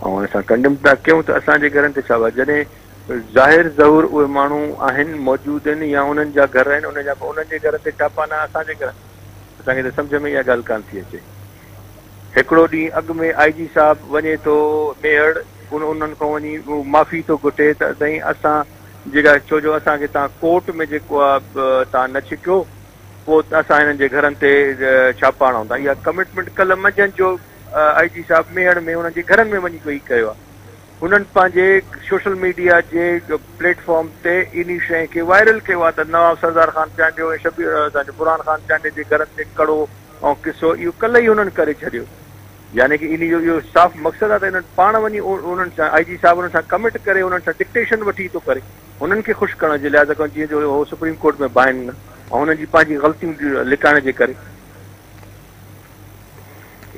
۽ اسان ڪنڊم ٿا ڪيون ته اسان جي گهرن تي ڇاپا جڏهن ظاهر ظهور اهي ماڻهو آهن موجود آهن يا انهن جا گهر آهن انهن جا انهن جي گهرن تي ڇاپا نه اسان جي گهرن اسان کي ته سمجهه ۾ اها ڳالهه ڪانه ٿي اچي. هڪڙو ڏينهن اڳ ۾ آء جي صاحب وڃي ٿو ميهڙ ان انهن کان وڃي معافي ٿو گهٽي ته سائين اسان جيڪا ڇو جو اسان کي تان ڪورٽ ۾ جيڪو آ تان نه ڇڪيو پوء اسان هنن جي گهرن تي ڇاپا هڻون ٿا اها ڪمٽمينٽ ڪلهه منجهند جو آء جي صاحب ميهڙ ۾ انهن جي گهرن ۾ وڃي ڪئي ڪيو آ هنن پنهنجي سوشل ميڊيا جي پليٽ فارم تي انهي شيء کي وائرل ڪيو آ ته نواب سردار خان چانڊيو ۽ شبير اسان جو برهان خان چانڊيي جي گهرن تي ڪڙو ۽ قصو اهو ڪلهه ئي هنن ڪري ڇڏيو يعني ڪه انهي جو اهو صاف مقصد آ ته انهن پاڻ وڃي انهن سان آء جي صاحب انهن سان ڪمٽ ڪري انهن سان ڊڪٽيشن وٺي ٿو ڪري هنن کي خوش ڪرڻ جي لحاظ کان جيئن جو هو سپريم ڪورٽ ۾ ڀائن نه ۽ هنن جي پنهنجي غلطيون لڪائڻ جي ڪري.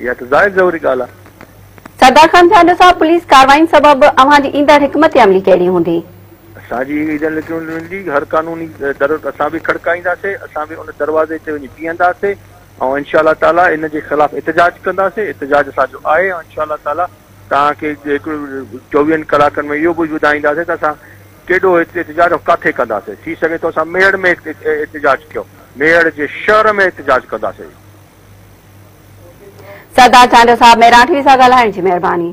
اها ته ظاهر ضروري ڳالهه آهي. سردار خان چانڊيو صاحب پوليس ڪارروائين سبب اوهان جي ايندڙ حڪمت عملي ڪهڙي هوندي؟ اسان جي ايندڙ حڪمت عملي هوندي هر قانوني در اسان به کڙڪائينداسين اسان به ان دروازي تي وڃي بيهنداسين ۽ انشاء الله تعالي ان جي خلاف احتجاج ڪنداسين احتجاج اسان جو آهي ۽ انشاء الله تعالي توهان کي هڪ چوويهن ڪلاڪن ۾ اهو به ٻڌائينداسين ته اسان ڪيڏو احتجاج ۽ ڪاٿي ڪنداسين ٿي سگهي ٿو اسان ميهڙ ۾ احتجاج ڪيون ميهڙ جي شهر ۾ احتجاج ڪنداسين. سردار چانڊيو صاحب مهراڻ ٽي وي سان ڳالهائڻ جي مهرباني.